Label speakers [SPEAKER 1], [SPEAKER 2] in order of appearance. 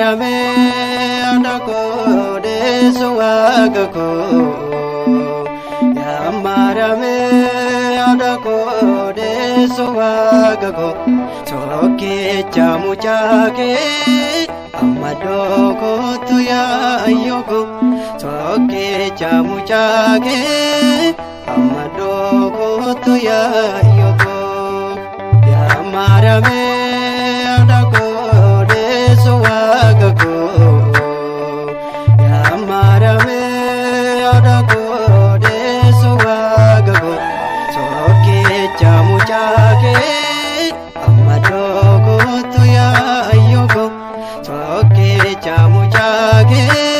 [SPEAKER 1] Maariyaamee haadha koo deessu waaqa koo. Yaa Maariyaamee haadha koo deessu waaqa koo. Tokkicha mucaa kee amma dhokotu yaayyoo koo. Tokkicha mucaa kee amma dhokotu yaayyoo koo. Yaa Maariyaamee haadha koo deessu waaqa koo. Yaa Maariyaamee haadha koo deessu waaqa koo. Tokkicha mucaa kee amma dhokotu yaayyoo koo. Tokkicha mucaa kee.